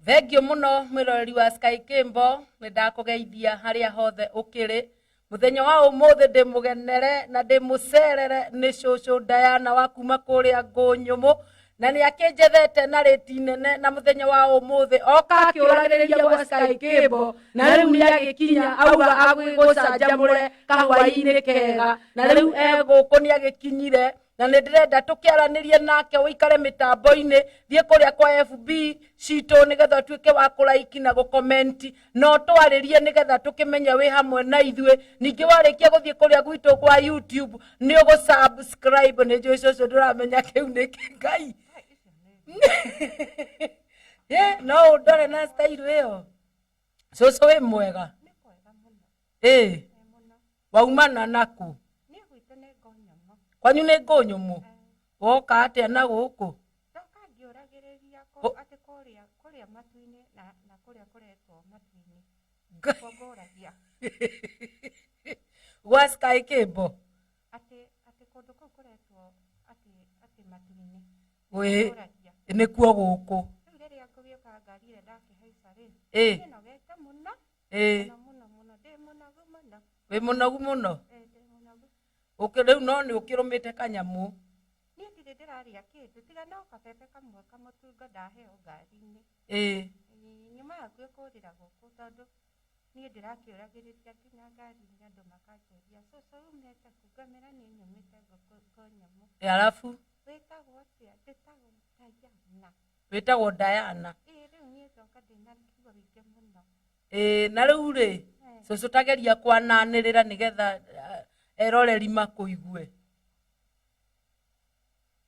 Thengiũ mũno mwĩroreri wa Sky Kimbo, nĩ ndakũgeithia harĩa hothe ũkĩrĩ. Mũthenya wa ũmũthĩ ndĩ mũgenere na ndĩ mũcerere nĩ cũcũ Diana wa kuma kũrĩa Ngũnyũmũ, na nĩ akĩnjethete na rĩti nene, na mũthenya wa ũmũthĩ oka akĩũragĩrĩria gwa Sky Kimbo, na rĩu nĩ agĩkinya auga agũcanjamũre kahwaĩ-inĩ kega, na rĩu e gũkũ nĩ agĩkinyire na nĩ ndĩrenda tũkĩaranĩrie nake. Ũikare mĩtambo-inĩ, thiĩ kũrĩa kwa FB citũ nĩgetha ũtuĩke wa kũraiki na gũkomenti na ũtwarĩrie nĩgetha tũkĩmenye wĩ hamwe na ithuĩ. Ningĩ warĩkia gũthiĩ kũrĩa gwitũ kwa YouTube nĩ ũgũ subscribe. Nĩ njũĩ cũcũ ndũramenya kĩu nĩ kĩ. Ngai. Ĩ, no ũndore na style ĩyo. Cũcũ, wĩ mwega? Ĩ, waumana naku? Niĩ gwitũ nĩ Ngũnyũmũ. Kwanyu nĩ Ngũnyũmũ? Woka atĩa na gũkũ? Ndoka ngĩũragĩrĩria atĩ kũrĩa matu-inĩ na kũrĩa kũretwo matu-inĩ. Nĩkuo ngũragia. Gwa Sky Kimbo? Atĩ kũndũ kũu kũretwo atĩ matu-inĩ. Wĩ Ngũragia. Nĩkuo gũkũ. Rĩu rĩrĩa ngũgĩũka ngari ĩrĩa ndakĩhaica rĩ, nĩnogete mũno. Mũno mũno mũno, ndĩ mũnogu mũno. Wĩ mũnogu mũno? Ĩ, ndĩ mũnogu. Ũkĩ rĩu no nĩ ũkĩrũmĩte kanyamũ. Niĩ ndirĩ ndĩrarĩa kĩndũ tiga no kabebe kamwe kamũtungo ndaheo ngari-inĩ. Ĩ, nyuma hakuhĩ kũrĩra gũkũ tondũ niĩ ndĩrakĩũragĩrĩria nginya ngari-inĩ, andũ makanjũria, "Cũcũ, umĩte kũ?" Ngamĩra niĩ nyumĩte Ngũnyũmũ. Ĩ, arabu? Wĩtagwo atĩa? Njĩtagwo Diana. Wĩtagwo Diana? Ĩ, rĩu niĩ ndoka ndĩna ruo rũingĩ mũno. Ĩ, na rĩu rĩ, cũcũ, tageria kwananĩrĩra nĩgetha eroreri makũigue,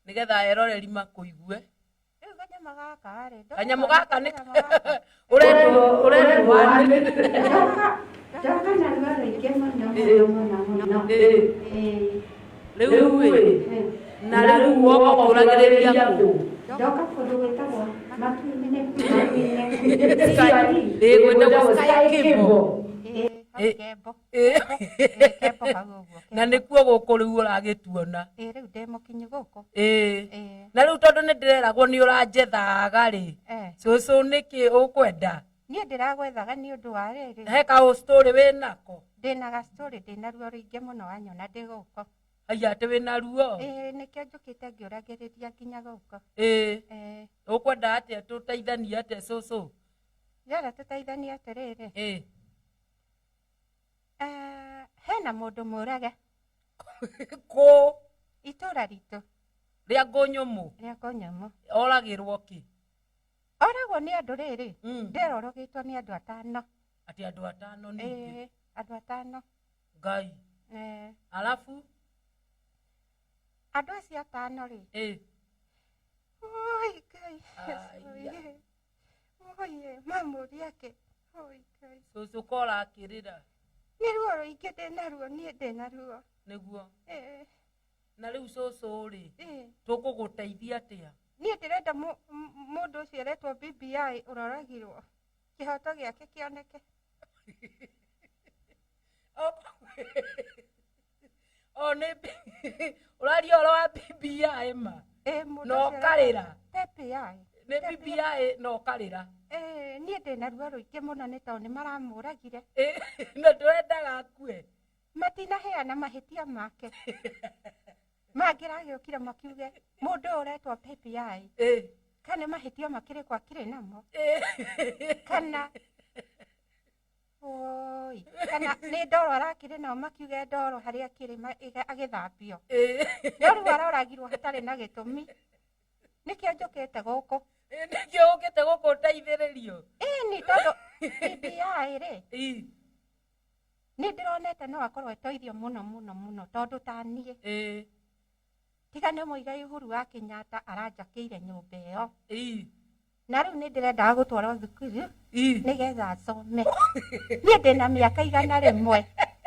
nĩgetha eroreri makũigue. Rĩu kanyamũ gaka rĩ, kanyamũ gaka nĩ ũrendwo wanĩrĩre. Ndoka na ruo rũingĩ mũno mũno mũno mũno. Ĩ. Rĩu ĩ, na rĩu woka ũkũragĩrĩria kũ? Ndoka kũndũ gwĩtagwo matu-inĩ, matu-inĩ. Ĩ, gwĩtagwo Sky Kimbo. Ĩ, hau Kembo. Ĩ, Kembo hau ũguo. Na nĩkuo gũkũ rĩu ũragĩtuona? Ĩ, rĩu ndĩ mũkinyu gũkũ. Ĩ. Na rĩu tondũ nĩ ndĩreragwo nĩ ũranjethaga rĩ, cũcũ, nĩkĩ ũkwenda? Niĩ ndĩragwethaga nĩ ũndũ wa rĩrĩ. He kaũ story wĩ nako? Ndĩna ga story, ndĩna ruo rũingĩ mũno wanyona ndĩ gũkũ. Haiya, atĩ wĩna ruo? Ĩ, nĩkĩo njũkĩte ngĩũragĩrĩria nginya gũkũ. Ĩ. Ũkwenda atĩa, tũteithanie atĩa, cũcũ? Ndĩrenda tũteithanie atĩrĩrĩ. Hena mũndũ mũrage. Kũ? Itũra ritũ. Rĩa Ngũnyũmũ? Rĩa Ngũnyũmũ. Oragĩrwo kĩ? Oragwo nĩ andũ rĩrĩ, ndĩrorogĩtwo nĩ andũ atano. Atĩ andũ atano ningĩ? Ĩĩ, andũ atano. Ngai. Arabu? Andũ acio atano rĩ, oi Ngai. Aya. Oi, mamũria kĩ? Oi Ngai. Cũcũ, kora akĩrĩra. Nĩ ruo rũingĩ ndĩna ruo, niĩ ndĩna ruo. Nĩguo. Ĩ. Na rĩu cũcũ rĩ, tũkũgũteithia atĩa? Niĩ ndĩrenda mũndũ ũcio ũretwo BBI ũroragirwo, kĩhoto gĩake kĩoneke. O nĩ ũraria ũhoro wa BBI ma? Ĩ, mũndũ Na ũcio ũkarĩra? BBI. Nĩ BBI na ũkarĩra? Ĩ, niĩ ndĩna ruo rũingĩ mũno nĩ tondũ nĩ maramũragire. Ĩ, na ndũrendaga akue? Matinaheana mahĩtia make. Mangĩragĩũkire makiuge mũndũ ũyũ ũretwo BBI kana mahĩtia makĩrĩkũ akĩrĩ namo, kana oi, kana nĩ ndoro arakĩrĩ nao, makiuge ndoro harĩa akĩrĩ agĩthambio. No rĩu aroragirwo hatarĩ na gĩtũmi, nĩkĩo njũkĩte gũkũ. Ĩ, nĩkĩo ũkĩte gũkũ ũteithĩrĩrio? Ĩni, tondũ BBI rĩ, nĩ ndĩronete no akorwo etoithio mũno mũno mũno, tondũ ta niĩ, tiga nĩ Mũigai Uhuru wa Kenyatta aranjakĩire nyũmba ĩyo, na rĩu nĩ ndĩrendaga gũtwarwo thukuru nĩgetha asome. Niĩ ndĩna mĩaka 100,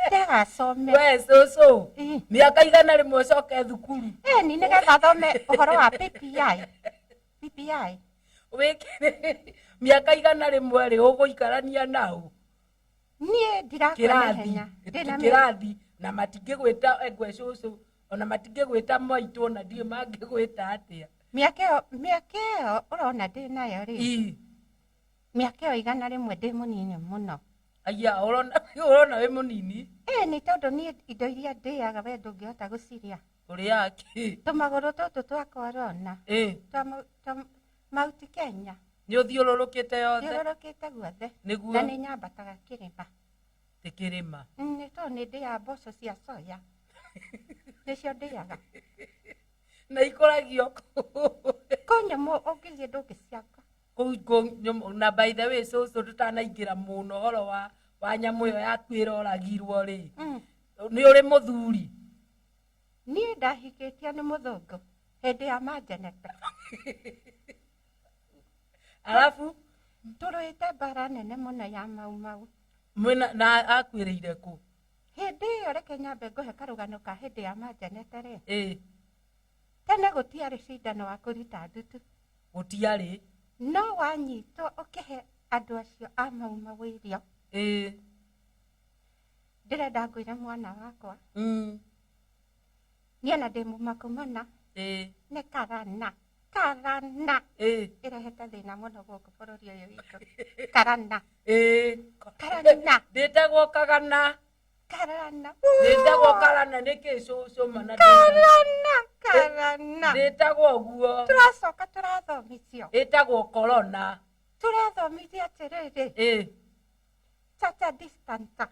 ndegasome. We cũcũ, mĩaka 100 ũcoke thukuru? Ĩni, nĩgetha athome ũhoro wa PPI, PPI. Wĩkĩre mĩaka 100 rĩ, ũgũikarania nao? Niĩ ndirakua kĩrathi naihenya. Ndĩna kĩrathi na matingĩgwĩta engwe cũcũ, ona matingĩgwĩta maitũ, ona ndiũĩ mangĩgwĩta atĩa. Mĩaka ĩyo ũrona ndĩ nayo rĩ, Mĩaka ĩyo 100 ndĩ mũnini mũno. Aya, ũrona ũrona wĩ mũnini. Ĩĩ, nĩ tondũ niĩ indo iria ndĩaga we ndũngĩhota gũcirĩa. Ũrĩaga kĩ? Tũmagũrũ tũtũ twa korona. Twa Mount Kenya. Nĩ ũthiũrũrũkĩte yothe? Thiũrũrũkĩte guothe. Nĩguo. Na nĩ nyambataga kĩrĩma. Ti kĩrĩma. Nĩ tondũ nĩ ndĩaga mboco cia soya. Nĩcio ndĩaga. Na ikũragio kũ? Kũ nyũmũ ũngĩthiĩ ndũngĩciaga. Kũu nyũmũ. Na by the way cũcũ, tũtanaingĩra mũno ũhoro wa nyamũ ĩyo yaku ĩroragirwo rĩ, nĩ ũrĩ mũthuri? Niĩ ndahikĩtio nĩ mũthũngũ hĩndĩ ya manjenete. Arabu? Tũrũĩte mbara nene mũno ya Mau Mau. Mwĩna na akuĩrĩire kũ? Hĩndĩ ĩyo, reke nyambe ngũhe karũgano ka hĩndĩ ya manjenete rĩ. Tene gũtiarĩ cindano wa kũruta ndutu. Gũtiarĩ. No wanyitwo ũkĩhe andũ acio a Mau Mau irio. Ndĩrenda ngwĩre mwana wakwa. Niĩ ona ndĩ mũmaku mũno. Nĩ karana. Karana. Ĩrehete thĩna mũno gũkũ bũrũri ũyũ witũ. Karana. Karana. Ndĩtagwo kagana. Karana. Ndĩtagwo karana nĩkĩ cũcũ mana? Karana. Karana. Ndĩtagwo ũguo. Tũracoka tũrathomithio. Ĩtagwo corona. Tũrathomithio atĩrĩrĩ. Chacha distance.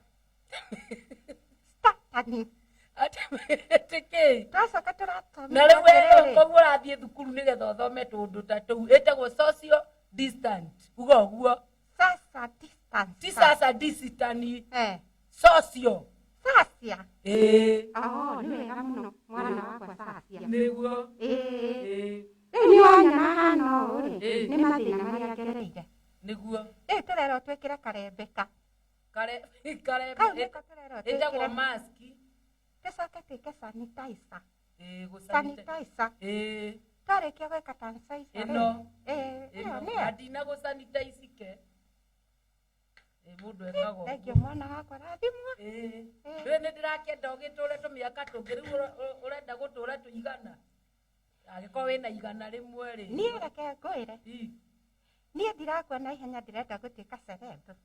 Statani. Atĩ kĩ? Tũracoka tũrathomithio Na rĩu we atĩrĩrĩ. koguo ũrathiĩ thukuru nĩgetha ũthome tũndũ ta tũu. Ĩtagwo social distant. Uga ũguo. Sasa distance. Ti sasa distant. Social. Sacia. Ĩĩ. Oh, nĩ wega mũno mwana wakwa Sacia. Nĩguo. Rĩu nĩ wanyona hana ũũ rĩ, nĩ mathĩna marĩa ngereire. Nĩguo. Rĩu tũrerwo twĩkĩre karembeka. Kare kare. Kau nĩko tũrerwo Ĩtagwo twĩkĩre. mask. Tũcoke twĩke sanitizer. Ĩĩ, Sanitizer. Twarĩkia gwĩka sanitizer rĩ. Ĩno. Ĩĩ, ĩyo Ĩno. nĩyo. Na ndina gũ-sanitize ke. Ĩĩ, mũndũ ekaga Thengiũ ũguo. mwana wakwa, rathimwo. Rĩu nĩ ndĩrakĩenda ũgĩtũre tũmĩaka tũngĩ. Rĩu ũrenda gũtũra tũigana? Angĩkorwo wĩna 100 rĩ. Niĩ reke ngwĩre. Niĩ ndirakua na ihenya, ndĩrenda gũtuĩka celeb.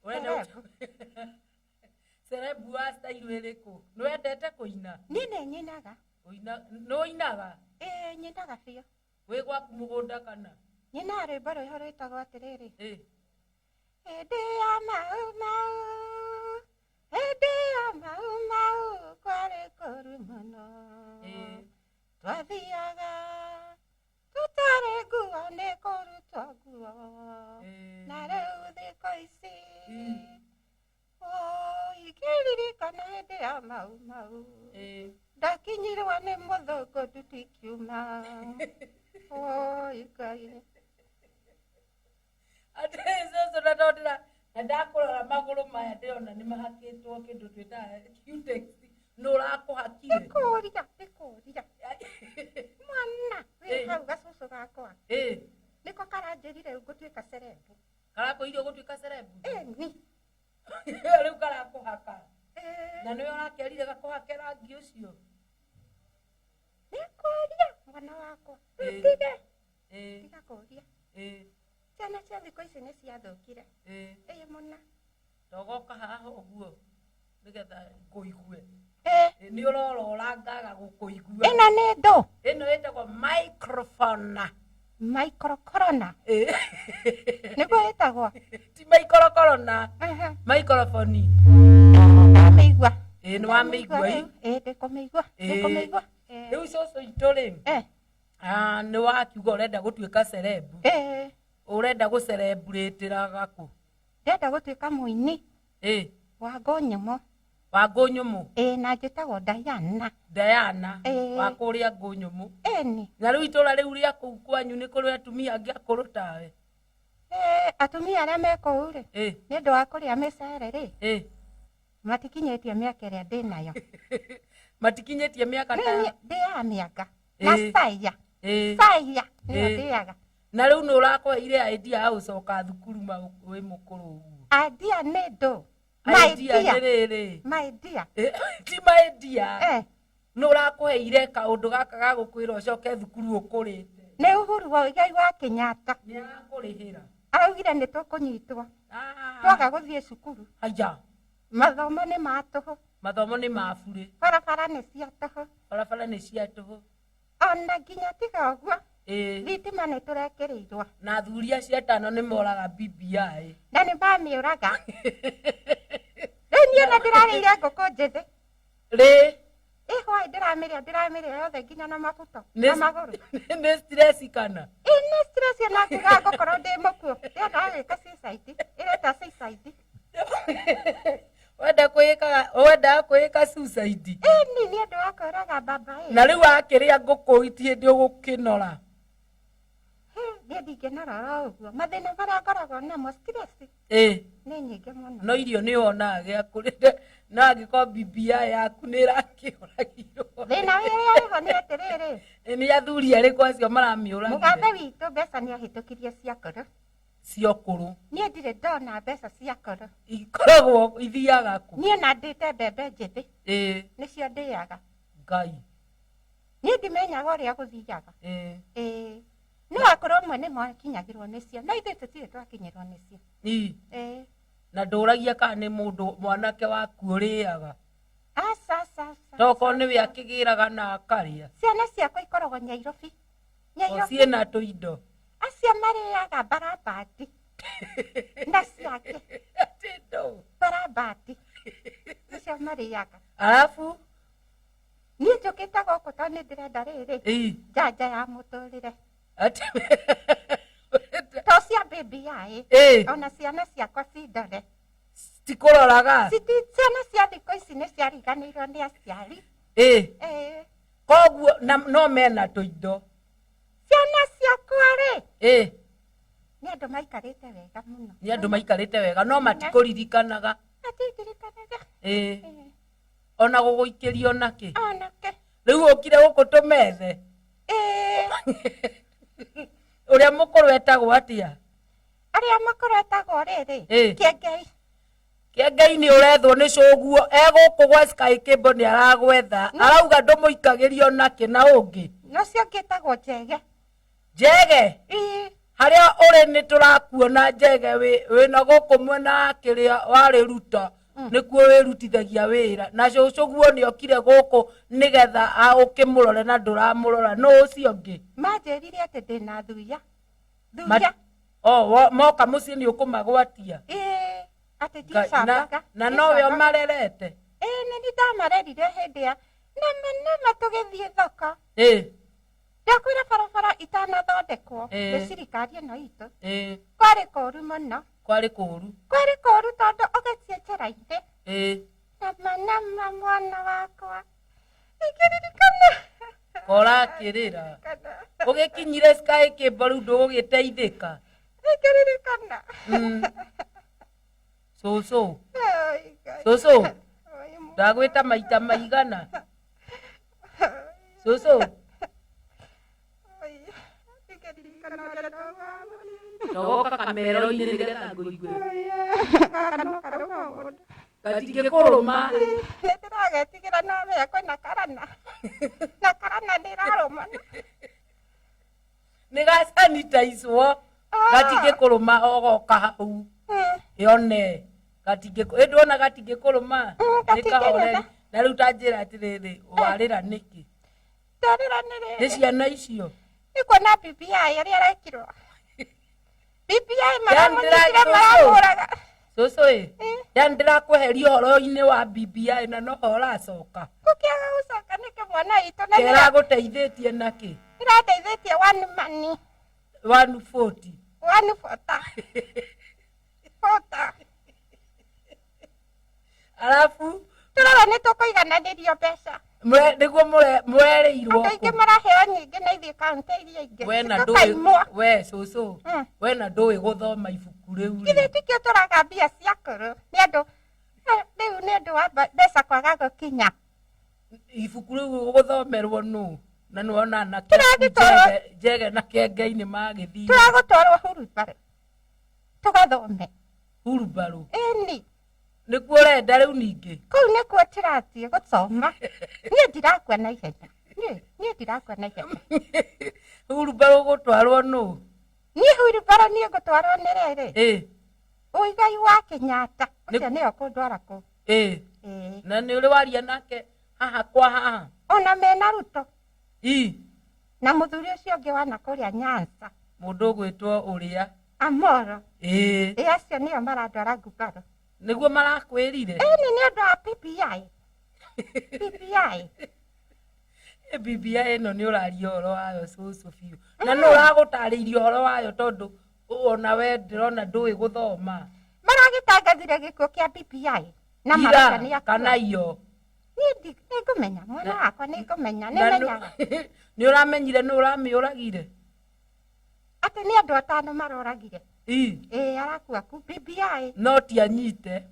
Ũrenda Celeb. Celeb wa style ĩrĩkũ? Nĩ wendete kũina? Niĩ nĩ nyinaga. Ũina, nĩ ũinaga? Ĩĩ, nyinaga biũ. Wĩ gwaku mũgũnda kana? Nyinaga rwĩmbo rwĩho rwĩtagwo atĩrĩrĩ. Hĩndĩ ya Mau Mau, hĩndĩ ya Mau Mau kwarĩ kũũru mũno. Twathiaga tũtarĩ nguo nĩ kũrutwo nguo. Na rĩu thikũ ici, oi, ngĩririkana hĩndĩ ya Mau Mau. Ndakinyirwo nĩ mũthũngũ ndutu ikiuma. Oi Ngai. Atĩ cũcũ, na tondũ na ndakũrora magũrũ maya ndĩrona nĩ mahakĩtwo kĩndũ twĩtaga Cutex. Nĩ ũrakũhakire? Ndĩkũria, ndĩkũria. Mwana wĩ hau gacũcũ gakwa. Nĩko karanjĩrire rĩu ngũtuĩka celeb. Karakwĩrire ũgũtuĩka celeb? Ĩni. Rĩu karakũhaka. Na nĩwe ũrakerire gakũhake rangi ũcio? Nĩkũria mwana wakwa. Tige. Tiga kũria. Ciana cia thikũ ici nĩ ciathũkire. Ĩĩ mũno. Togoka haha ũguo nĩgetha ngũigue. Nĩ ũrorora ngaga gũkũigua. Ĩno nĩ ndũ? Ĩno ĩtagwo microphone. Microcorona. Nĩguo ĩtagwo? Ti microcorona. Microphone. Ndamĩigua. Ĩĩ, nĩ wamĩigua ĩ? Ĩĩ, ndĩkũmĩigua. Ndĩkũmĩigua. Rĩu cũcũ itũ rĩ, nĩ wakiuga ũrenda gũtuĩka celeb. Ũrenda gũcereburatĩraga kũ? Ndĩrenda gũtuĩka mũini. Wa ngũ nyũmũ. Wa ngũ nyũmũ? Ĩĩ, na njĩtagwo Diana. Diana. Wa kũrĩa ngũ nyũmũ. Ĩni. Na rĩu itũra rĩu rĩa kũu kwanyu nĩ kũrĩ atumia angĩ akũrũ tawe? Atumia arĩa me kũu rĩ, nĩ ũndũ wa kũrĩa mĩcere rĩ, matikinyĩtie mĩaka ĩrĩa ndĩnayo. Matikinyĩtie mĩaka ta? Ndĩaga mĩanga na caia. Caia nĩyo ndĩaga. Na rĩu nĩ ũrakũheire idea ya gũcoka thukuru wĩ mũkũrũ ũguo? Idea nĩ ndũ? Idea nĩ rĩrĩ. My dear. Ti my dear. Nĩ ũrakũheire kaũndũ gaka ga gũkwĩra ũcoke thukuru ũkũrĩte? Nĩ Uhuru Muigai wa Kenyatta. Nĩ arakũrĩhĩra? Araugire nĩ tũkũnyitwo Ah. twaga gũthiĩ cukuru. Aya. Mathomo nĩ ma tũhũ. Mathomo nĩ ma burĩ. Barabara nĩ cia tũhũ. Barabara nĩ cia tũhũ. Ona nginya tiga ũguo, Ĩĩ. thitima nĩ tũrekĩrĩirwo. Na athuri acio atano nĩ moraga BBI. Na nĩ mamĩũraga. Rĩu niĩ ona ndĩrarĩire ngũkũ njĩthĩ. Rĩ. Ĩ hwaĩ ndĩramĩrĩa ndĩramĩrĩa yothe nginya na mabuto Nĩ na magũrũ. Nĩ stress kana? Ĩ nĩ stress ona nguga ngũkorwo ndĩ mũkuũ. Ndĩrenda gwĩka suicide. Ĩreta suicide. Wenda kwĩkaga wendaga kwĩka suicide. Ĩ ni nĩ ũndũ wa kwĩraga baba ĩ. Na rĩu akĩrĩa ngũkũ itirĩ hĩndĩ ũgũkĩnora. Niĩ ndingĩnora oro ũguo. Mathĩna marĩa ngoragwo namo stress Ĩ. nĩ nyingĩ mũno. No irio nĩ wonaga gĩa kũrĩa no angĩkorwo BBI yaku nĩ ĩrakĩũragirwo. Thĩna ũrĩa wĩho nĩ atĩrĩrĩ. Nĩ athuri arĩkũ acio maramĩũragire? Mũgathe witũ mbeca nĩ ahĩtũkirie cia ngoro. Cia ũkũrũ. Niĩ ndirĩ ndona mbeca cia ngoro. Ikoragwo ithiaga kũ? Niĩ na ndĩte mbembe njĩthĩ. Ĩĩ. Nĩcio ndĩaga. Ngai. Niĩ ndimenyaga ũrĩa gũthiaga. Ĩĩ. Ĩĩ. No akũrũ amwe nĩ makinyagĩrwo nĩcio, no ithuĩ tũtirĩ twakinyĩrwo nĩcio. Ĩĩ. Ĩĩ. Na ndũragia kana nĩ mũndũ mwanake waku ũrĩaga. Aca aca aca. Tokorwo nĩwe akĩgĩraga na akarĩa. Ciana ciakwa ikoragwo Nyairobi. O Nyairobi. ciĩna tũindo. Acio marĩaga barabati. Na ciake. Atĩ ndũ. Barabati. Nĩcio marĩaga. Arabu? Niĩ njũkĩte gũkũ tondũ nĩ ndĩrenda rĩrĩ. Ĩĩ. Njanja ya mũtũrĩre. Atĩ. To cia BBI. Ĩĩ. Ona ciana ciakwa cindore. Cikũroraga? Ciana cia thikũ ici nĩ ciariganĩirwo nĩ aciari. Ĩĩ. Ĩĩ. Koguo na no mena tũindo. Ciana ciakwa rĩ. Ĩĩ. Nĩ andũ maikarĩte wega mũno. Nĩ andũ maikarĩte wega no matikũririkanaga. Matindirikanaga. Ĩĩ. Ĩĩ. Ona gũgũikĩrio nakĩ? Onake. Rĩu ũkire gũkũ tũmethe. Ĩĩ. Ũrĩa mũkũrũ etagwo atĩa? Arĩa mũkũrũ etagwo rĩrĩ. Ĩĩ. Kĩengei. Kĩengei nĩ ũrethwo nĩ cũguo. E gũkũ gwa Sky Cable nĩ aragwetha. Arauga ndũmũikagĩrio nakĩ na ũngĩ. Na ũcio ũngĩ etagwo Njege. Njege? Ĩĩ. Harĩa ũrĩ nĩ tũrakuona Njege wĩna gũkũ mwena wa kĩrĩa warĩruta. Nĩkuo wĩrutithagia wĩra. Na cũcũguo nĩ okire gũkũ nĩgetha ũkĩmũrore na ndũramũrora. Nũ ũcio ũngĩ? Manjĩrire atĩ ndĩna thuya. Thuya. O, moka mũciĩ nĩ ũkũmagwatia. Ĩĩ, atĩ ndicambaga. Na nowe ũmarerete? Ĩĩ, nĩ niĩ ndamarerire hĩndĩ ya nama nama tũgĩthiĩ thoko. Ĩĩ. Ndakwĩra barabara itanathondekwo Ĩĩ. nĩ cirikari ĩno itũ. Ĩĩ. Kwarĩ kũũru mũno. Kwarĩ kũũru. Kwarĩ kũũru tondũ ũgĩthiĩ njĩra-inĩ. Ĩĩ. Nama nama mwana wakwa. Ingĩririkana. Korakĩrĩra. Ũgĩkinyire Sky Cable rĩu ndũgũgĩteithĩka. Ingĩririkana. Cũcũ. Oi, Ngai. Cũcũ. Oi, Ndagwĩta maita maigana. Cũcũ. Oi, ingĩririkana ũrĩa ndaugaga. Togoka kamero-inĩ nĩgetha ngũigue. Oi, gaka no karũma mũndũ. Gatingĩkũrũma. Nĩ ndĩragetigĩra no menya kwĩna karana. Na karana nĩ ĩrarũmana. Nĩ ga sanitize-wo. Gatingĩkũrũma ogoka hau. Yone. Gatingĩkũ, ĩ ndwona gatingĩkũrũma? Nĩ gatingĩrũma. kahoreri. Na rĩu ta njĩra atĩrĩrĩ, warĩra nĩkĩ? Ndarĩra nĩ rĩrĩ. Nĩ ciana icio? Nĩ kuona BBI ũrĩa arekirwo. BBI Yani maramũnyitire ndĩra- maramũraga. Cũcũ ĩ, yani ndĩrakweheria ũhoro-inĩ wa BBI na noho ũracoka. Gũkĩaga gũcoka nĩkĩ mwana witũ na Kĩragũteithĩtie nakĩ? Ĩrandeithĩtie one money. 140. One forty. Forty. Arabu? Tũrora nĩ tũkũigananĩrio mbeca. Nĩguo mwerĩirwo Andũ aingĩ kũ? maraheo nyingĩ na ithuĩ kaũntĩ iria ingĩ. We na ndũĩ, Tũkaimwo. we cũcũ, we na ndũĩ gũthoma ibuku rĩu rĩ. Ithuĩ tikĩo tũraga mbia cia kũrũ. Nĩ andũ, rĩu nĩ ũndũ wa mbeca kwaga gũkinya. Ibuku rĩu gũthomerwo nũ? Na nĩwona anake Tũragĩtwarwo- Njege na Kĩengei nĩ magĩthire. Tũragũtwarwo hurumbarũ. Tũgathome. Hurumbarũ? Ĩni. Nĩkuo ũrenda rĩu ningĩ? Kũu nĩkuo tũrathiĩ gũthoma. Niĩ ndirakua na ihenya. Niĩ ndirakua na ihenya. Hurumbarũ gũtwarwo nũ? Niĩ huirubaro niĩ ngũtwarwo nĩ rĩrĩ. Ũigai wa Kenyatta ũcio nĩyo kũndwara kũu. Ĩĩ. Na nĩ ũrĩ waria nake haha kwa haha? Ona mena Ruto. Ii. Na mũthuri ũcio ũngĩ wa nakũrĩa Nyanza. Mũndũ ũgwĩtwo ũrĩa? Amoro. Ĩĩ. Ĩ acio nĩo marandwara ngubaro. Nĩguo marakwĩrire? Ĩni nĩ ũndũ wa BBI. BBI. BBI ĩno nĩ ũraria ũhoro wayo cũcũ biũ. Na nũ ũragũtarĩirie ũhoro wayo tondũ ona we ndĩrona ndũĩ gũthoma. Maragĩtangathire gĩkuũ kĩa BBI. Na marauga nĩ Ira akua. kana iyo. Niĩ nĩngũmenya mwana wakwa nĩngũmenya nĩmenyaga. Nĩ ũramenyire nũ ũramĩũragire? Atĩ nĩ andũ atano maroragire. Ii. Ĩĩ arakua ku BBI. No ti anyite.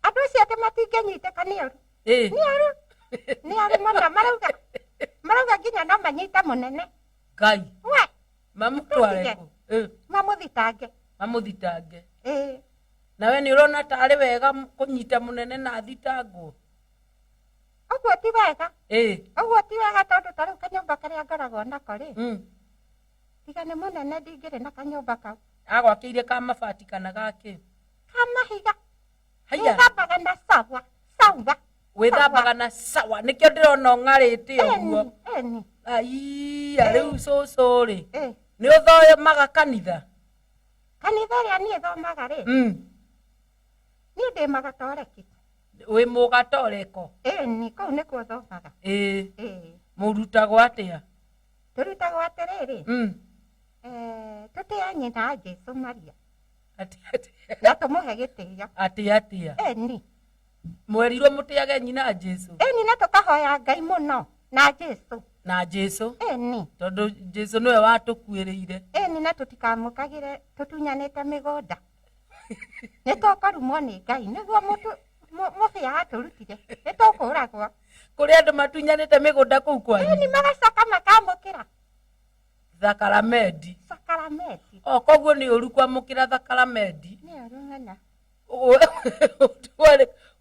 Andũ acio atĩ matingĩnyitĩka nĩ oru. Ĩĩ. Nĩ oru. Nĩ oru mũno marauga. Marauga nginya no manyite mũnene. Ngai. We. Mamũtware Tũtige. kũ? Ĩĩ. Mamũthitange. Mamũthitange. Ĩĩ. Nawe nĩ ũrona tarĩ wega kũnyita mũnene na athitangwo? Ũguo ti wega. Ĩĩ. Ũguo ti wega tondũ ta rĩu kanyũmba karĩa ngoragwo nako rĩ. Tiga nĩ mũnene ndingĩrĩ na kanyũmba kau. Agwakĩire ka mabati kana gakĩ? Ka mahiga. Haiya. Wĩthambaga na sawa. Sawa. Wĩthambaga na sawa. Nĩkĩo ndĩrona ũng'arĩte ũguo. Ĩni. Aiya rĩu cũcũ rĩ. Ĩĩ. Nĩ ũthomaga kanitha? Kanitha ĩrĩa niĩ thomaga rĩ. Niĩ ndĩ magatoreki. Wĩ mũgatoreko? Ĩni, kũu nĩkuo thomaga. Ĩĩ. Ĩĩ. Mũrutagwo atĩa? Tũrutagwo atĩrĩrĩ. Tũtĩe nyina Jesũ Maria. Atĩ atĩa? Na tũmũhe gĩtĩo. Atĩ atĩa? Ĩni. Mwerirwo mũtĩage nyina Jesũ? Ĩni, na tũkahoya Ngai mũno na Jesũ. Na Jesũ? Ĩni. Tondũ Jesũ nĩwe watũkuĩrĩire. Ĩni, na tũtikamũkagĩre tũtunyanĩte mĩgũnda. Nĩ tũkũrumwo nĩ Ngai nĩguo mũbĩa atũrutire. Nĩ tũkũragwo. Kũrĩ andũ matunyanĩte mĩgũnda kũu kwanyu? Ĩni, magacoka makamũkĩra. Thakaramendi. Thakaramendi. O koguo nĩ ũru kwamũkĩra thakaramendi. Nĩ ũru mũno.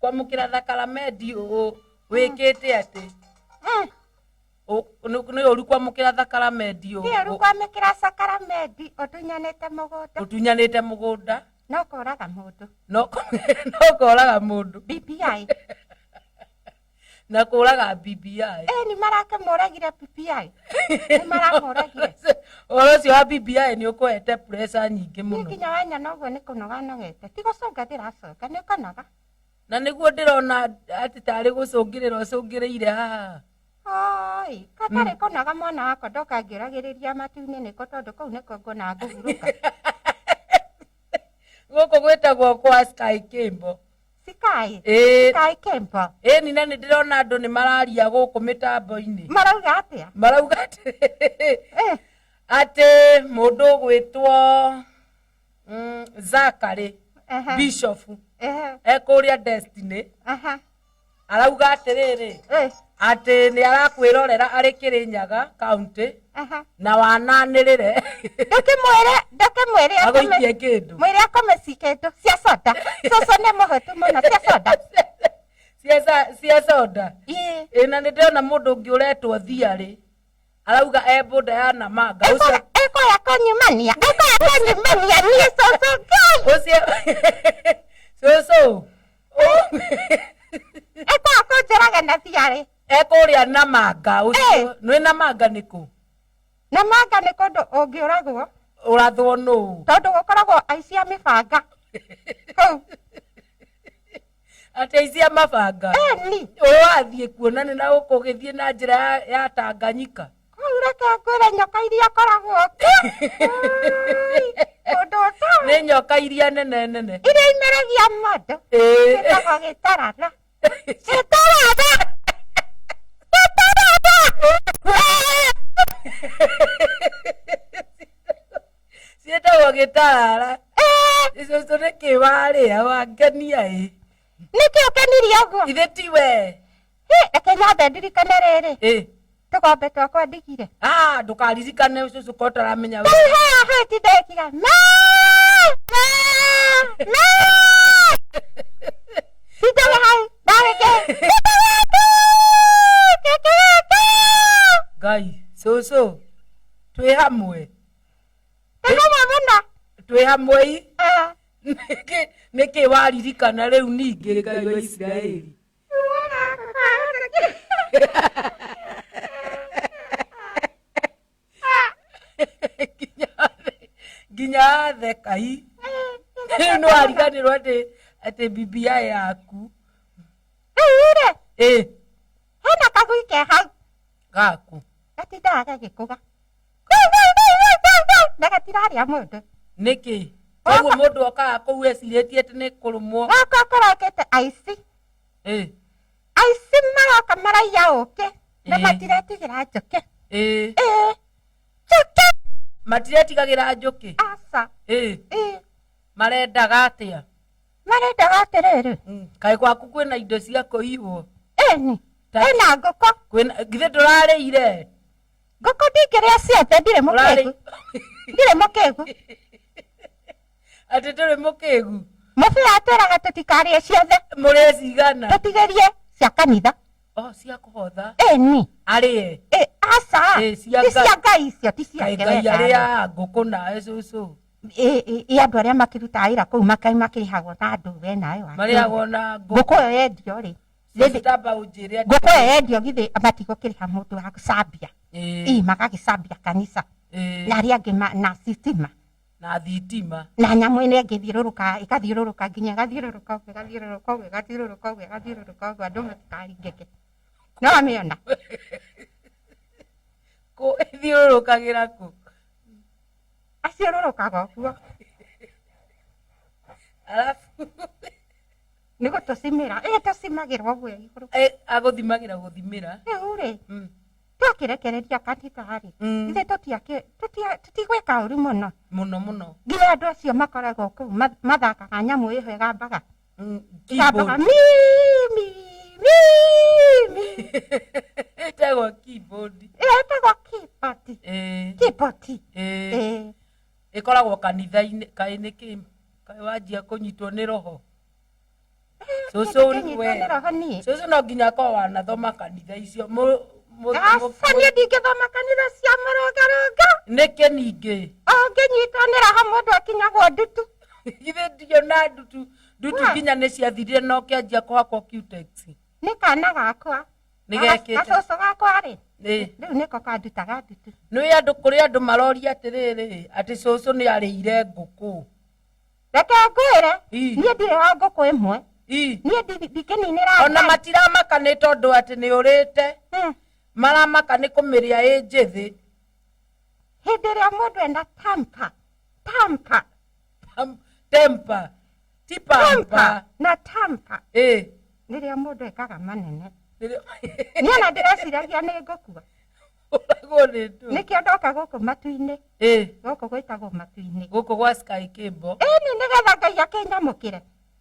Kwamũkĩra thakaramendi wĩkĩte atĩ? Nĩ ũru kwamũkĩra thakaramendi Nĩ ũru kwamũkĩra sakaramendi ũtunyanĩte mũgũnda. Ũtunyanĩte mũgũnda. No kũraga mũndũ. No kũraga mũndũ. BBI. Na kũraga BBI. Ĩni marakĩmũragire BBI. Nĩ maramũragire. Ũhoro ũcio wa BBI nĩ ũkũhete pressure nyingĩ mũno. Niĩ nginya wanyona ũguo nĩ kũnoga nogete. Ti gũcũnga ndĩracũnga, nĩ kũnoga. Na nĩguo ndĩrona atĩ tarĩ gũcũngĩrĩra ũcũngĩrĩire haha. Oi, katarĩ kũnoga mwana wakwa ndoka ngĩũragĩrĩria matu-inĩ nĩkũ tondũ kũu nĩkuo nguona ngũhurũka. Gũkũ gwĩtagwo kwa Sky Kimbo. Sky? Ĩĩ. Sky Kimbo. Ĩni, na nĩ ndĩrona andũ nĩ mararia gũkũ mĩtambo-inĩ. Marauga atĩa? Marauga atĩ mũndũ ũgwĩtwo Zachary Bishop ekũrĩa Destiny. Arauga atĩrĩrĩ atĩ nĩ arakwĩrorera arĩ Kĩrĩnyaga county na wananĩrĩre. Ndũkĩmwĩre Agũikie kĩndũ. Mwĩre akome ci kĩndũ cia soda. Cũcũ nĩ mũhũtu mũno cia soda. Cia soda. Ĩĩ. Ĩ, na nĩ ndĩrona mũndũ ũngĩ ũretwo Thiarĩ arauga e boda ya Namanga. Ĩkoya kũnyumania. Ĩkoya kũnyumania niĩ cũcũ Ngai. Ũcio cũcũ. Ĩkoya kũnjũraga na Thiarĩ. Ekũrĩa Namanga ũcio. Nĩ Namanga nĩ kũ? Namanga nĩ kũndũ ũngĩũragwo. Ũrathwo nũũ? Tondũ gũkoragwo aici a mĩbanga. Kũu. Atĩ aici a mabanga? Ĩni. Ũrathiĩ kuona nĩ na gũkũ ũgĩthiĩ na njĩra ya Tanganyika. Kũu reke ngwĩre nyoka iria koragwo kuo. Kũndũ ũtoĩ. Nĩ nyoka iria nene nene. Iria imeragia mũndũ. Ĩĩ. Gĩtagwo gĩtarara. Gĩtarara. Gĩtarara. Ciĩtagwo gĩtarara. Cũcũ nĩkĩ warĩa wangenia ĩ? Nĩkĩ ũkenirie ũguo? Ithe ti we. Reke nyambe ndirikane rĩrĩ. Ĩ. Tũgombe twakwa ndigire. Ndũkaririkane cũcũ ko ũtaramenya Rĩu haha hau tindekiga me me me. Tindaga hau ndagĩke. Ngai, cũcũ, twĩ hamwe. Twĩ hamwe Twĩ hamwe i. Ah. Nĩkĩ waririkana rĩu ningĩ Ngai wa Isiraeli? Nginya atheka i. Rĩu nĩ wariganĩrwo atĩ BBI yaku. Rĩu rĩ, Ĩ, hena kagui ke hau gaku. Gatindaga gagĩkũga na gatirarĩa mũndũ. Nĩkĩ? Koguo mũndũ okaga kũu ecirĩtie atĩ nĩ kũrũmwo. Gaka karokĩte aici. Ĩ. Aici maroka maraiya ũkĩ na Ĩ. matiretigĩra njũkĩ. Ĩ. Ĩ, njũkĩ. Matiretigagĩra njũkĩ? Aca. Ĩ. Ĩ. Marendaga atĩa? Marendaga atĩrĩrĩ. Kaĩ gwaku kwĩna indo cia kũiywo? Ĩni. Ĩna ngũkũ. Kwĩna githĩ ndũrarĩire? Ngũkũ ndingĩrĩa ciothe, ndirĩ mũkĩgu. Ndirĩ mũkĩgu. Atĩ ndũrĩ mũkĩgu? Mũbĩa atwĩraga tũtikarĩe ciothe. Mũrĩe cigana? Tũtigĩrie cia kanitha. Oh, cia kũhotha. Ĩni. Arĩe. Ĩ, aca. Ĩ, cia Ti Ngai. cia Ngai icio, ti ciake. Kaĩ Ngai we arĩaga ngũkũ nawe cũcũ? Ĩ, andũ arĩa makĩrutaga wĩra kũu makĩrĩhagwo na andũ we nawe wa. Marĩhagwo na ngũkũ. Ngũkũ ĩyo yendio rĩ. Cũcũ tamba ũnjĩre atĩ. Ngũkũ ĩyo yendio githĩ matigũkĩrĩha mũndũ wa gũcambia. Ĩ. Ĩ, magagĩcambia kanitha. Ĩ. Na arĩa angĩ na sitima. Na thitima. Na nyamũ ĩno ĩngĩthiũrũrũka, ĩgathiũrũrũka nginya ĩgathiũrũrũka ũguo, ĩgathiũrũrũka ũguo, ĩgathiũrũrũka ũguo, ĩgathiũrũrũka ũguo, andũ matikaringĩke. No wamĩona? Kũ ĩthiũrũrũkagĩra kũ? Aciũrũrũkaga ũguo. Alafu Nĩ gũtũcimĩra. Ĩ, tũcimagĩrwo ũguo igũrũ. Ĩ, agũthimagĩra gũthimĩra. Rĩu rĩ, twakĩrekereria kanitha rĩ, ithuĩ tũtigwĩka ũru mũno. Mũno mũno. Nginya andũ acio makoragwo kũu mathakaga nyamũ ĩho ĩgambaga. Ĩgambaga Keyboard. mi mi mi mi. Ĩtagwo keyboard. Ĩyo ĩtagwo keyboard. Ĩ. Keyboard. Ĩ. Ĩ. Ĩkoragwo kanitha-inĩ, kaĩ nĩkĩ? Kaĩ wanjia kũnyitwo nĩ roho? Cũcũ Ndingĩnyitwo we. nĩ roho niĩ. Cũcũ no nginya akorwo wanathoma kanitha icio. Aca, niĩ ndingĩthoma kanitha cia mũrũngarũnga. Nĩkĩ ningĩ? Ũngĩnyitwo nĩ roho mũndũ akinyagwo ndutu. Githĩ ndiona ndutu, ndutu Wa. nginya nĩ ciathirire na ũkĩanjia kũhakwo Cutex. Nĩ kana gakwa. Nĩ gekĩte. Gacũcũ gakwa rĩ. Ĩ. Rĩu nĩko kandutaga ndutu. Nĩ andũ, kũrĩ andũ maroria atĩrĩrĩ, atĩ cũcũ nĩ arĩire ngũkũ. Reke ngwĩre, Ĩ. niĩ ndirĩ wa ngũkũ ĩmwe. Ĩ. Niĩ ndingĩninĩra Ona Ngai. matiramaka nĩ tondũ atĩ nĩ ũrĩte. Maramaka nĩ kũmĩrĩa ĩ njĩthĩ. Hĩndĩ ĩrĩa mũndũ ena tampa, tampa. Temper. Ti pampa. Temper na tampa. Ĩ. Rĩrĩa mũndũ ekaga manene. Rĩrĩa Niĩ ona ndĩreciragia nĩ ngũkua. Ũragwo nĩ ndũ. Nĩkĩo ndoka gũkũ matu-inĩ. Ĩ. Gũkũ gwĩtagwo matu-inĩ. Gũkũ gwa Sky Cable. Ĩni, nĩgetha Ngai akĩnyamũkĩre.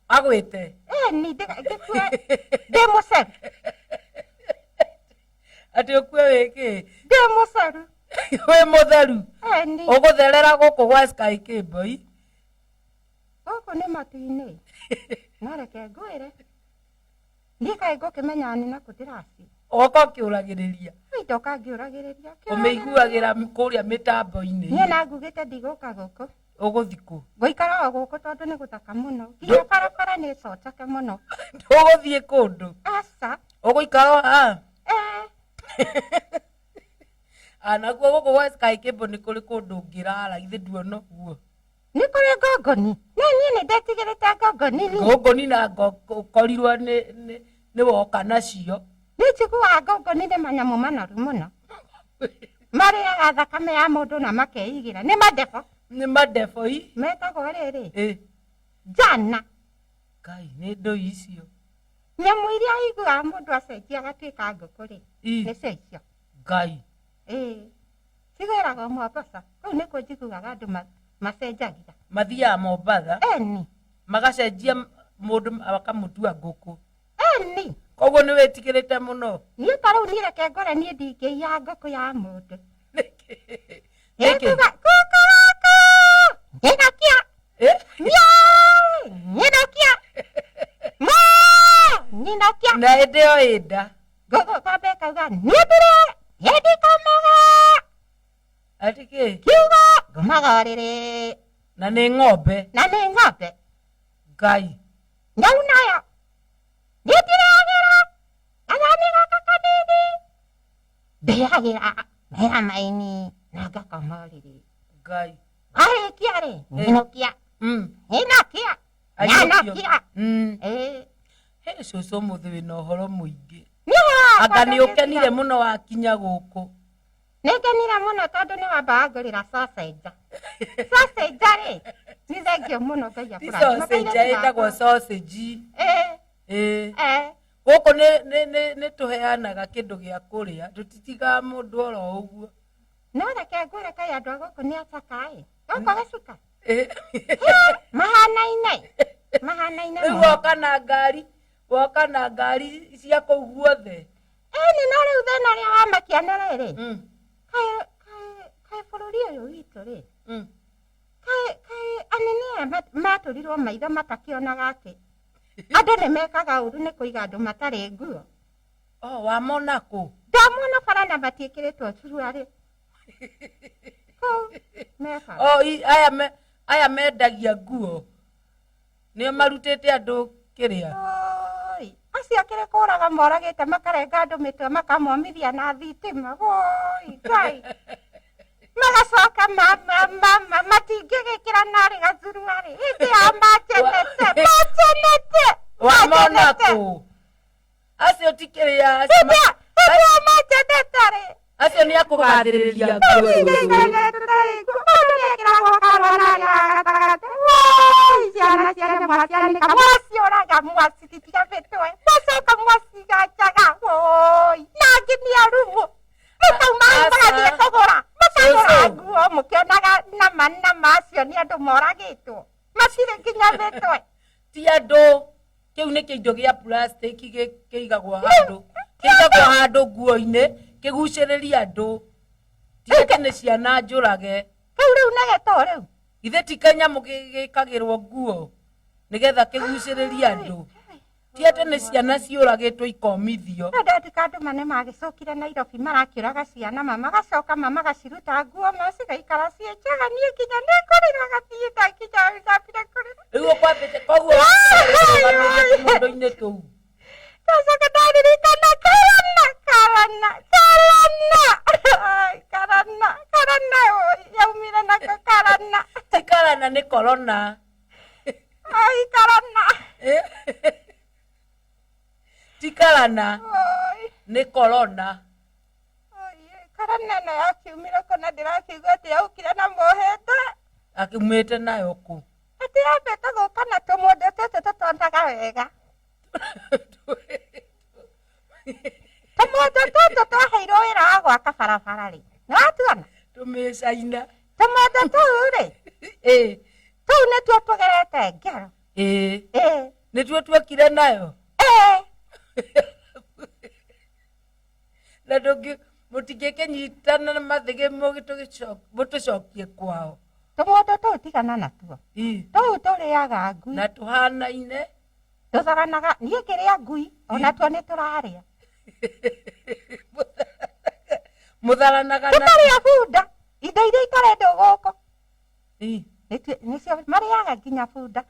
Agwĩte. Ĩni, ngĩkue ndĩ mũceru. Atĩ ũkue wĩ kĩ? Ndĩ mũceru. Wĩ mũtheru. Ĩni. Ũgũtherera gũkũ gwa Sky Cable i. Gũkũ nĩ matu-inĩ. No reke ngwĩre. Niĩ kaĩ ngũkĩmenya nĩ nakũ ndĩraci. Oka ũkĩũragĩrĩria. Oi, ndoka ngĩũragĩrĩria. Ũmĩiguagĩra kũrĩa mĩtambo-inĩ. Niĩ na ngugĩte ndigũka gũkũ. Ũgũthiĩ kũ? Ngũikara o gũkũ tondũ nĩ gũthaka mũno. Nginya barabara nĩ ĩcoceke mũno. Ndũgũthiĩ kũndũ? Aca. Ũgũikara o haha? Ĩĩ. Nakuo gũkũ gwa Sky Cable nĩ kũrĩ kũndũ ũngĩrara, githĩ nduona ũguo? Nĩ kũrĩ ngongoni. No niĩ nĩ ndetigĩrĩte ngongoni niĩ. Ngongoni na ũkorirwo nĩ woka nacio. Nĩ njiguaga ngongoni nĩ manyamũ manoru mũno. Marĩaga thakame ya mũndũ na makeigĩra. Nĩ madebo. Nĩ madebo i. Metagwo rĩrĩ. Ĩ. Njana. Ngai, nĩ ndũi icio. Nyamũ iria iguaga mũndũ acenjia agatuĩka ngũkũ rĩ. I. Nĩcio icio. Ngai. Ĩ. Cigĩragwo Mombasa. Kũu nĩkuo njiguaga andũ macenjagia. Mathiaga Mombatha. Eni. Magacenjia mũndũ makamũtua ngũkũ. Eni. Koguo nĩ wĩtigĩrĩte mũno. Niĩ ta rĩu niĩ reke ngore niĩ ndingĩiya ngũkũ ya mũndũ. Nĩkĩ? Nĩkĩ? Ĩkuga, ngũkũ waku! Nyinũkia! Ĩ? Miau! Nyinũkia! Ma! Nyinũkia! Na hĩndĩ ĩyo ĩ nda. Ngũkũ kwamba ĩkauga, niĩ ndirĩ, niĩ ndikomaga. Atĩ kĩ? Kiugo, ngomaga ũrĩrĩ. Na nĩ ng'ombe. Na nĩ ng'ombe. Ngai. Nyau nayo niĩ ndirĩagĩra gathani gaka kanini, ndĩagĩra mĩramaini na ngakoma ũrĩrĩ. Ngai. Warĩkia rĩ, nyinũkia. Nyinũkia. Ainũkio. Nyinũkia. Ĩĩ. He cũcũ, ũmũthĩ wĩna ũhoro mũingĩ. Nĩ ũhoro wakwa. Anga nĩ ũkenire Ndũngĩtiga. mũno wakinya gũkũ? Nĩ ngenire mũno tondũ nĩ wamba wangũrĩra sausage. Sausage rĩ, nĩ thengio mũno, Ngai Ti akũrathime. sausage, Kairĩtu ĩtagwo gakwa. sausage. Ĩĩ. Ĩĩ. Eh. Gũkũ nĩ tũheanaga kĩndũ gĩa kũrĩa, tũtitigaga mũndũ oro ũguo. No reke ngwĩre, kaĩ andũ a gũkũ nĩ acaka ĩ, gũkũ gĩcuka Ĩĩ. Mahanaine, mahanaine Rĩu mũno. Woka na ngari cia kũu guothe. Ĩni, no rĩu thĩna ũrĩa wamakia nĩ rĩrĩ, kaĩ bũrũri ũyũ witũ rĩ, kaĩ anene aya matũrirwo maitho matakĩonaga atĩ andũ nĩ mekaga ũru nĩ kũiga andũ matarĩ nguo? Oh, wamona kũ? Ndamona bara na matiĩkĩrĩtwo curuarĩ kũu me bara. Oh, aya mendagia nguo nĩo marutĩte andũ kĩrĩa. Oi, acio kĩrĩ kũraga moragĩte, makarenga andũ mĩtwe, makamomithia na thitima. Woi Ngai, magacoka matingĩgĩkĩra narĩ gacuruarĩ hĩndĩ ya macenete macenete. Wamona Macenete. kũ acio? Ti kĩrĩa acio Hĩndĩ ya macenete rĩ. Acio nĩ akũgathĩrĩria nguo. Ciana ciana mwacianĩka, mwaciũraga, mwacititia mĩtwe, mwacoka mwaciganjaga. Woi, na angĩ nĩ arumu, mũkauma hau mũgathiĩ kũgũra, mũkagũra Cũcũ. nguo mũkĩonaga nama nama acio nĩ andũ moragĩtwo, matirĩ nginya mĩtwe. Ti andũ, kĩu nĩ kĩindo gĩa plastic kĩigagwo handũ nguo-inĩ kĩgucĩrĩrie andũ, ti atĩ nĩ ciana njũrage. Kĩu rĩu nĩ gĩtũ rĩu. Ithe ti kanyamũ gĩkagĩrwo nguo nĩgetha kĩgucĩrĩrie andũ, ti atĩ nĩ ciana ciũragĩtwo ikomithio. No ndatika andũ ma nĩ magĩcokire Nairobi marakĩũraga ciana, ma magacoka ma magaciruta nguo, ma cigaikara ciĩ njega. Niĩ nginya nĩ ngũrĩra gathiĩ nginya ndambire kũrĩra. Rĩu ũkwambĩte koguo ũrũgamĩte tũmũndũ-inĩ tũu. Ndacoka ndaririkana karana karana karana. Ai, karana karana, oi, yaumire nako karana. Ti karana, nĩ korona. Ai, karana. Eh? Ti karana. Oi. Nĩ korona. Oi, karana ĩno yakiumire kũna ndĩrakiigua atĩ yaukire na mũhĩndĩ. Akiumĩte nayo kũ? Atĩ yambĩte gũka na tũmũndũ tũtũ tũtonaga wega, tũmũndũ tũtũ twaheirwo wĩra wa gwaka barabara rĩ, nĩwatuona? Tũmĩcaina. Tũmũndũ tũu rĩ, tũu nĩtuo tũgerete ngero. Ĩĩ. Nĩtuo tuokire nayo. Ĩĩ. Na ndũngĩ mũtingĩkĩnyitana na mathĩgĩ mũtũcokie kwao? Tũmũndũ tũu tigana natuo. Tũu tũrĩaga ngui. Na tũhanaine. Tũthoganaga, niĩ ngĩrĩa ngui onatuo nĩ tũrarĩa. Mũtharanaga na Tũkarĩa bunda, indo iria itarendwo gũkũ. Nĩcio marĩaga, nginya bunda.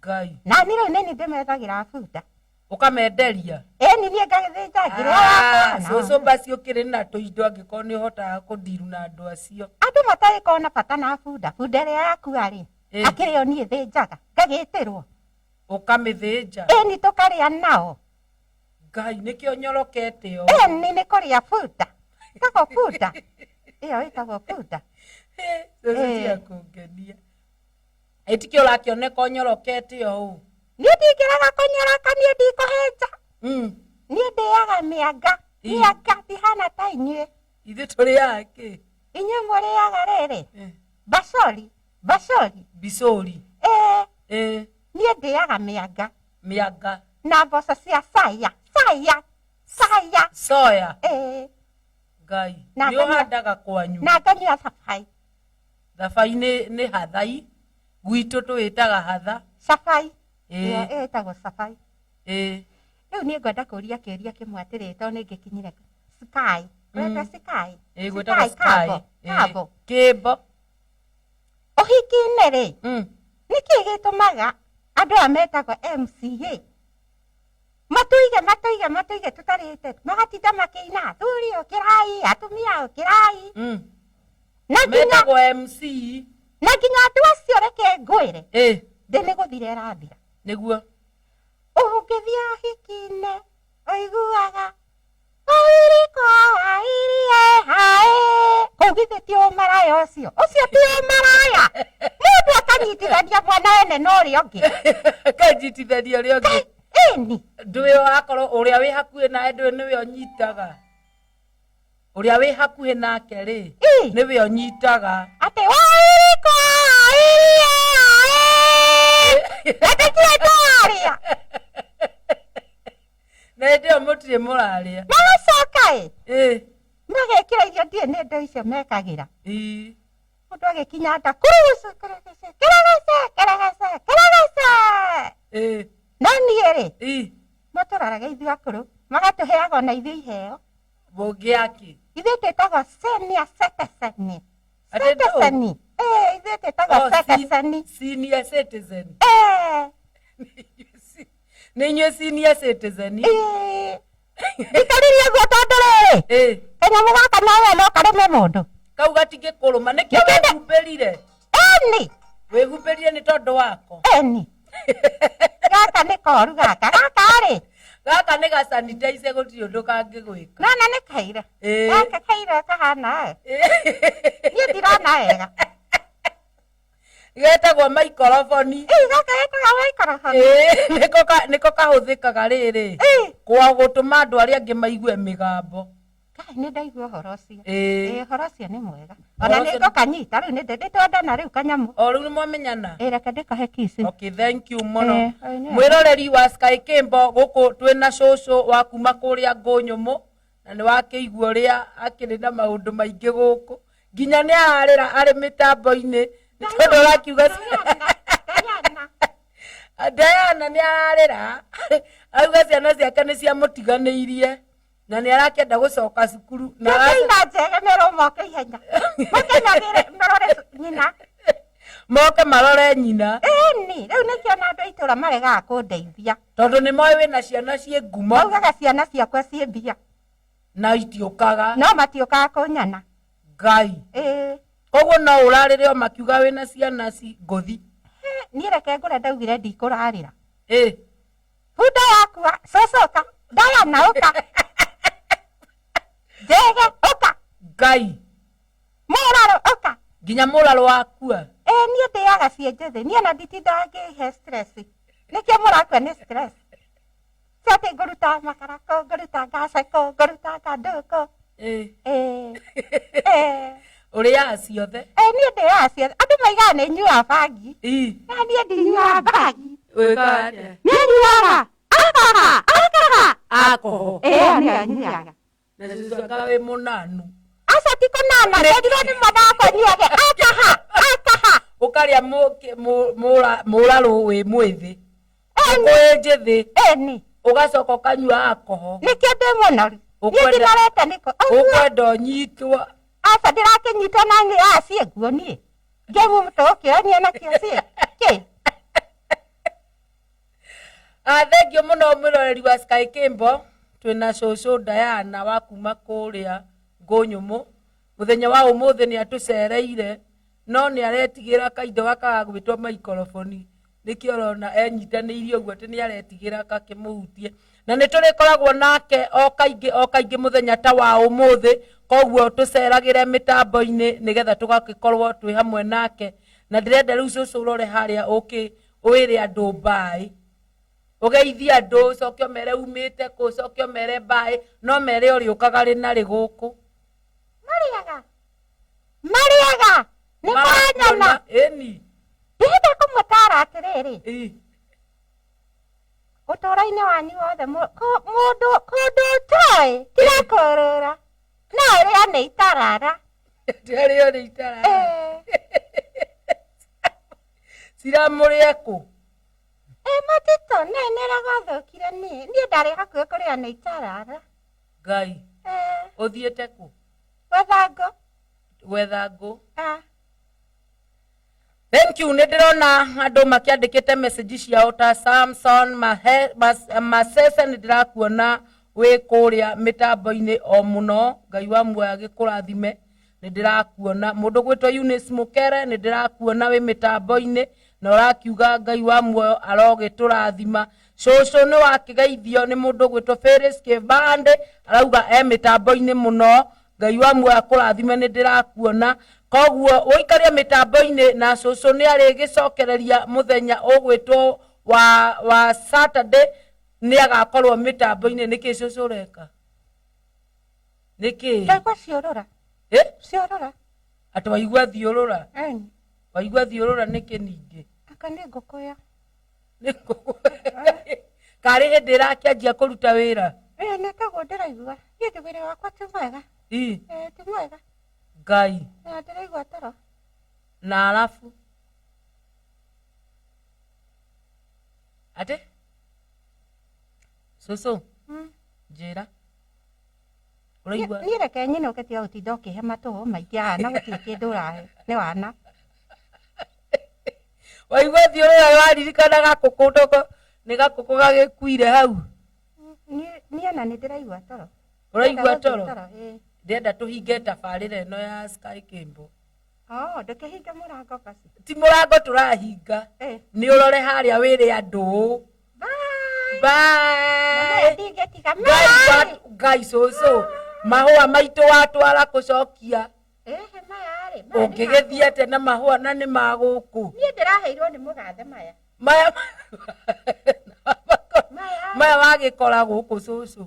Ngai. Na niĩ rĩu nĩni ndĩmethagĩra bunda. Ũkamenderia? Ĩni, niĩ ngagĩthĩnja ngĩrĩa wakwa. Cũcũ, basi ũkĩrĩ na tũindo angĩkorwo nĩ ũhotaga kũndiru na andũ acio. Andũ matarĩ na bata na bunda, bunda ĩrĩa yakua rĩ, akĩrĩ o niĩ thĩnjaga ngagĩtĩrwo. Ũkamĩthĩnja? Ĩni, tũkarĩa nao. Ngai, nĩkĩo nyorokete o. Ĩni, nĩ kũrĩa bunda, ĩtagwo bunda, ĩyo ĩtagwo bunda. Cũcũ, tiga kũngenia, ĩtikĩ ũrakĩoneka ũnyorokete o ũũ. Niĩ ndingĩrega kũnyoroka, niĩ ndikũhĩnja. Niĩ ndĩaga mĩanga. Mĩanga ndihana ta inyuĩ. Ithuĩ tũrĩaga kĩ? Inyuĩ mũrĩaga rĩrĩ, bacori bacori. Bicũri. Ĩĩ. Niĩ ndĩaga mĩanga. Mĩanga. Na mboco cia saya saya saya. Soya. Ĩĩ. Ngai. Na nĩ ũhandaga kwanyu? Na nganyua cabai. Thabai nĩ hathai, gwitũ tũwĩtaga hatha. Cabai. Ĩyo ĩtagwo cabai. Ĩĩ. Rĩu niĩ ngwenda kũria kĩũria kĩmwe atĩrĩrĩ, tondũ nĩ ngĩkinyire Sky, ũreta Sky? Ĩĩ, gwĩtagwo Sky. Sky. Kambo. Kĩmbo. Ũhiki-inĩ rĩ, nĩkĩ gĩtũmaga andũ aya metagwo MCA matuige matuige matuige tũtarĩte, magatinda makĩina athuri ũkĩrai, atumia ũkĩrai, na nginya Metagwo MC. Na nginya andũ acio, reke ngwĩre, thĩ nĩ gũthira ĩrathira. Nĩguo. Ũngĩthiĩ ũhiki-inĩ ũiguaga wairiko wairie hae, kũu githĩ ti ũmaraya ũcio? Ũcio ti ũmaraya, mũndũ akanyitithania mwana ene na ũrĩa ũngĩ. Kanyitithania ũrĩa ũngĩ. Ĩni. Ndũĩ akorwo ũrĩa wĩ hakuhĩ nawe, ndũĩ nĩwe ũnyitaga ũrĩa wĩ hakuhĩ nake rĩ, nĩwe ũnyitaga. Atĩ wairiko wairie hae, atĩ tiwe twarĩa. Na hĩndĩ ĩyo mũtirĩ mũrarĩa. Magacoka ĩ magekĩra irio, ndiĩ nĩ indo icio mekagĩra. Mũndũ agĩkinya nda kurugucu kurugucu keregece keregece keregece. No niĩ rĩ, matũraraga ithuĩ akũrũ, magatũheaga ona ithuĩ iheo. Mũngĩaki. Ithuĩ twĩtagwo senior citizen. Atĩ ndũ? Citizen, ithuĩ twĩtagwo Oh, citizen. Senior citizen. Eh. Nĩ inyuĩ senior citizen. Ĩĩ, ikarĩrie ũguo, tondũ rĩrĩ, kanyamũ gaka nowe no karũme mũndũ. Kau gatingĩkũrũma, nĩkĩo wĩhumbĩrire. Eni. Wĩhumbĩrire nĩ tondũ wako. Eni, gaka nĩ koru gaka, gaka rĩ. Gaka nĩ gasanitize, gũtirĩ ũndũ kangĩgwĩka. Nona nĩ kaira. Gaka kaira kahana niĩ ndirona wega. Getagwo maikoroboni. Ĩ, gaka getagwo maikoroboni. Ĩĩ, nĩko kahũthĩkaga rĩrĩ kwa gũtũma andũ arĩa angĩ maigue mĩgambo. Kai, nĩ ndaigua ũhoro ũcio. Ĩĩ. Ĩ, ũhoro ũcio nĩ mwega ona. Ũhoro Nĩ ũcio ngũkanyita rĩu, nĩ ndĩtwendana rĩu kanyamũ. O rĩu nĩ mwamenyana. Ĩ, reke ndĩkahe kici. Okay, thank you mũno. Ĩ, ĩ, nĩ wega. Mwĩroreri wa Sky Kimbo, gũkũ twĩna cũcũ wa kuma kũrĩa Ngũnyũmũ, na nĩ wakĩigua ũrĩa akĩrĩ na maũndũ maingĩ gũkũ, nginya nĩ ararĩra arĩ mĩtambo-inĩ nĩ tondũ ũrakiuga Diana. Diana nĩ ararĩra, auga ciana ciake nĩ ciamũtiganĩirie na nĩ arakĩenda gũcoka cukuru na Ina njege merwo moke ihenya, moke magĩre marore nyina. Moke marore nyina. Ĩni, rĩu nĩkĩo na andũ a itũra maregaga kũndeithia. Tondũ nĩ moĩ wĩna ciana ciĩ ngumo. Maugaga ciana ciakwa ciĩ mbia. Na itiũkaga. No matiũkaga kũnyona. Ngai. Ĩĩ. Koguo no ũrarĩre o makiuga wĩna ciana ci ngũthi. Niĩ reke ngũre, ndaugire ndikũrarĩra. Ĩ. Bunda yakua, cũcũ ũka, Diana ũka, njege ũka. Ngai. Mũrarũ ũka. Nginya mũrarũ wakua. Ĩ, niĩ ndĩaga ciĩ njĩthĩ, niĩ ona nditindaga ngĩhe stress, nĩkĩo mũrakua nĩ stress. Ti atĩ ngũruta makara kũ, ngũruta ngace kũ, ngũruta ngandũ kũ. Ĩ. Ĩ. Ũrĩaga ciothe. Ĩ, niĩ ndĩaga ciothe. Andũ maigaga nĩ nyuaga bangi, na niĩ ndinyuaga bangi. Wĩkaga atĩa? Niĩ nyuaga akaha akaha. Akoho. Ĩyo nĩyo nyuaga. Na cucu anga wĩ mũnanu. Aca, ti kũnana, nderirwo nĩ mwana wakwa nyuage akaha akaha. Ũkarĩa mũrarũ wĩ mwĩthĩ, ngũkũ ĩ njĩthĩ. Ĩni. Ũgacoka ũkanyua akoho. Nĩkĩo ndĩ mũnoru niĩ. Ndinorete nĩkũ ũguo. Ũkwenda ũnyitwo. Aca, ndĩrakĩnyitwo na ng'ĩaga ciĩguo, niĩ ngĩmũtũkĩonia nakĩo ciĩ kĩ. Ah, thank you mũno mwĩroreri wa Sky Kimbo. Twĩna cũcũ Diana wa kuma kũrĩa Ngũnyũmũ. Mũthenya wa ũmũthĩ nĩ atũcereire, no nĩ aretigĩra kaindo gaka gagwĩtwo maikoroboni, nĩkĩo ũrona enyitanĩirie ũguo atĩ nĩ aretigĩra gakĩmũhutie. Na nĩ tũrĩkoragwo nake o kaingĩ o kaingĩ mũthenya ta wa ũmũthĩ, koguo tũceragĩre mĩtambo-inĩ nĩgetha tũgagĩkorwo twĩ hamwe nake. Na ndĩrenda rĩu cũcũ ũrore harĩa ũkĩ wĩre andũ mbaĩ, ũgeithie andũ, ũcoke ũmere umĩte kũ, ũcoke ũmere mbaĩ, no mere ũrĩũkaga rĩ na rĩ gũkũ. Marĩaga marĩaga nĩ maranyona. Ĩni. Ndĩrenda kũmũtara atĩrĩrĩ, ũtũũro-inĩ wanyu wothe, mũndũ kũndũ ũtoĩ tiga kũrũra, no ũrĩa nĩ itarara. Rĩo nĩ itara. Ĩĩ. Ciramũrĩe kũ? Ĩ, matito nĩ nĩrĩa gwathũkire, niĩ ndarĩ hakuhĩ kũrĩa nĩ itarara. Ngai. Ĩĩ. Ũthiĩte kũ? Gwetha ngũ. Gwetha ngũ. Ah. Thank you. Nĩ ndĩrona andũ makĩandĩkĩte message ciao ta Samson Masese, nĩ ndĩrakuona wĩ kũrĩa mĩtambo-inĩ o mũno. Ngai wa muoyo agĩkũrathime. Nĩ ndĩrakuona mũndũ gwĩtwo Eunice Mũkere, nĩ ndĩrakuona wĩ mĩtambo-inĩ na ũrakiuga Ngai wa muoyo arogĩtũrathima. Cũcũ nĩ wakĩgeithio nĩ mũndũ gwĩtwo Felix Kĩbandĩ, arauga e mĩtambo-inĩ mũno. Ngai wa muoyo akũrathime, nĩ ndĩrakuona. Koguo ũikarie mĩtambo-inĩ na cũcũ nĩ arĩgĩcokereria mũthenya ũgwĩtwo wa Saturday, nĩ agakorwo mĩtambo-inĩ. Nĩkĩ cũcũ ũreka? Nĩkĩ? Ndaigua ciũrũra. Eh? Ciũrũra. Atĩ waigua thiũrũra? Ĩni. Waigua thiũrũra nĩkĩ ningĩ? Aka nĩ ngũkũ ĩyo. Nĩ ngũkũ karĩ hĩndĩ ĩrakĩanjia kũruta wĩra? Ĩĩ, nĩ taguo ndĩraigua. Niĩ mwĩrĩ wakwa ti mwega. Ĩĩ, ti mwega. Ngai. Na ndĩraigua toro. Na arabu atĩ cũcũ, njĩra ũraigua. Niĩ reke nyine ũgĩtiga gũtinda ũkĩhe matũ maingĩ haha na gũtirĩ kĩndũ ũrahe nĩ wana. Waigua thiũrũra waririkana gakũkũ ndoko nĩ gakũkũ gagĩkuire hau. Niĩ ona nĩ ndĩraigua toro. Ũraigua Ndĩrenda gũthiĩ toro? Toro, ĩĩ. Ndĩrenda tũhinge tabarĩra ĩno ya Sky Cable. Oh, ndũkĩhinge mũrango basi. Ti mũrango tũrahinga. Eh. Nĩ ũrore harĩa wĩre andũ. Bye. Bye. Ndingĩtiga. Ngai Ngai cũcũ, mahũa maitũ watwara kũcokia. Ehe, maya rĩ, maya nĩ Ũngĩgĩthiĩ atĩa na mahũa na nĩ ma gũkũ? Niĩ ndĩraheirwo nĩ mũgathe maya. Maya Maya. Maya wagĩkora gũkũ cũcũ?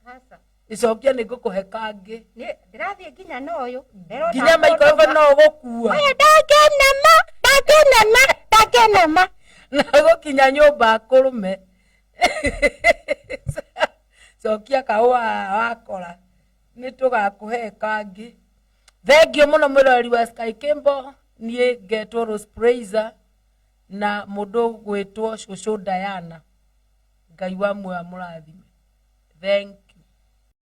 Aca. Icokia nĩ ngũkũhe kangĩ. Niĩ ndĩrathiĩ nginya na ũyũ. Ndĩrona Nginya maikoroba no ũgũkua. Maya ndangĩnema, ndangĩnema, ndangĩnema. Na gũkinya nyũmba akũrũme. Cokia kahũa wakora, nĩ tũgakũhe kangĩ. Thengiũ mũno mwĩroreri wa Sky Cable. Niĩ ngetwo Rose Praiser na mũndũ gwĩtwo cũcũ Diana. Ngai wa muoyo amũrathime. Thank you.